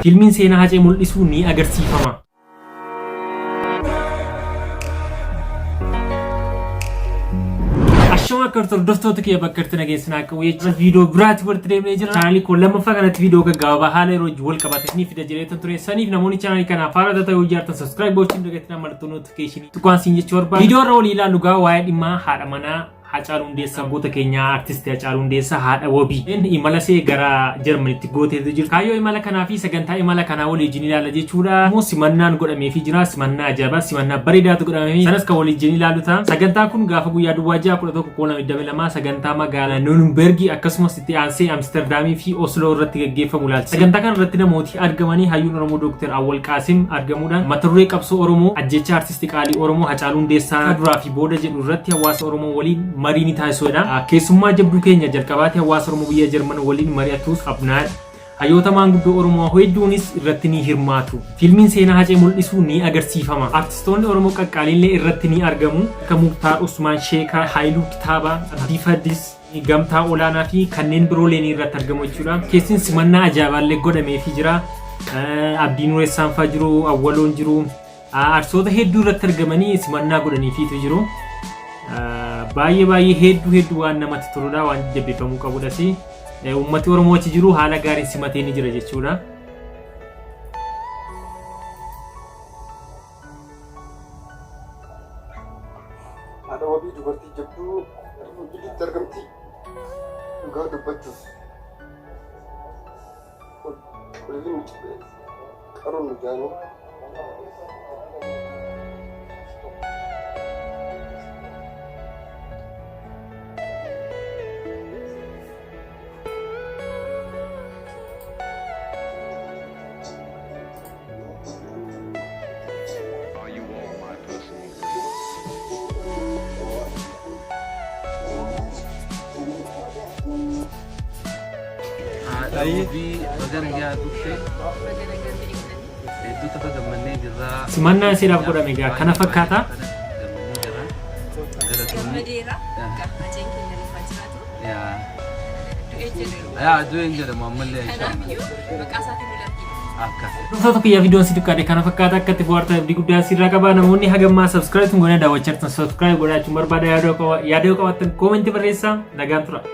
Fiilmiin seenaa Hacee mul'isu ni agarsiifama. Ashama akka jirtu hordoftoota kiyya bakka irratti nageessinaa akka jechuudha. Viidiyoo biraatti walitti deemnee jira. Chaanaalii koo lammaffaa kanatti viidiyoo gaggabaabaa haala yeroo wajjin wal qabate ni fida jedhee ture. Saniif namoonni chaanaalii kanaaf haala ta'e hojii subscribe gochuun dagatinaa mallattoo notification tuqaan siin jechuu barbaada. Viidiyoo irra walii ilaallu gaa waa'ee dhimma haadha manaa Hacaaluu Hundeessaa goota keenyaa artisti Hacaaluu Hundeessaa haadha wabii imala see gara Jarmanitti gooteetu jiru. Kaayyoo imala kanaa fi sagantaa imala kanaa walii wajjin ilaalla jechuudha. Immoo simannaan godhameefii jira. Simannaa ajaa'ibaa, simannaa bareedaatu godhameefii. Sanas kan walii wajjin ilaallu ta'a. Sagantaan kun gaafa guyyaa duwwaa 6 11 2022 sagantaa magaalaa Nuunbergi akkasumas itti aansee Amsterdaamii fi Osloo irratti gaggeeffamu ilaalchise. Sagantaa kana irratti namooti argamanii hayyuun Oromoo Dooktar Awwal Qaasim argamuudhaan mata duree qabsoo Oromoo ajjeechaa artisti qaalii Oromoo Hacaaluu Hundeessaa duraa fi booda jedhu irratti hawaasa Oromoo waliin marii ni taasisuudha. Keessummaa jabduu keenya jalqabaati hawaasa Oromoo biyya Jarman waliin mari'atus qabnaa. Hayyoota maanguddoo Oromoo hedduunis irratti ni hirmaatu. Fiilmiin seenaa Hacee mul'isu ni agarsiifama. Artistoonni Oromoo qaqqaaliillee irratti ni argamu. Akka Muktaar Usmaan Sheekaa, Haayiluu Kitaabaa, Abdii Fadis, Gamtaa Olaanaa fi kanneen biroolee ni irratti argamu jechuudha. Keessin simannaa ajaa'ibaallee godhameefii jira. Abdii Nuuressaan fa'aa jiru, Awwaloon jiru. Artistoota hedduu irratti argamanii simannaa godhaniifiitu jiru. Baay'ee baay'ee hedduu hedduu waan namatti toludha, waan jajjabeeffamuu qabudhas. Uummati Oromoo achi jiru haala gaariin simatee ni jira jechuudha. Haadha wabii dubartii jabduu gidduutti argamti. Dhugaa dubbachuuf. Qulli micibee qaruun nu jaanii. Are you all my personal dreams? Haadha wabii baga nagaa dhufte. Hedduu takka gammannee jirra. Simannaan isheedhaaf godhame egaa kana fakkaata. Gammannee jirra. Galatoomii. Gammadeera. Haceen keenya nuuf haa jiraatu. Yaa. Du'ee jedhu. Yaa du'een jedhamu ammallee inshallah. Kanaafiyyuu maqaa isaatiin wal argina. Akkas. Dhuftoota kiyyaa viidiyoon si xiqqaate kana fakkaata akka itti bohaartan abdii guddaa sirraa qaba. Namoonni hagammaa subscribe tun godhanii daawwachaa jirtan subscribe godhachuun barbaada yaada yoo qabaattan koomentii barreessaa nagaan tura.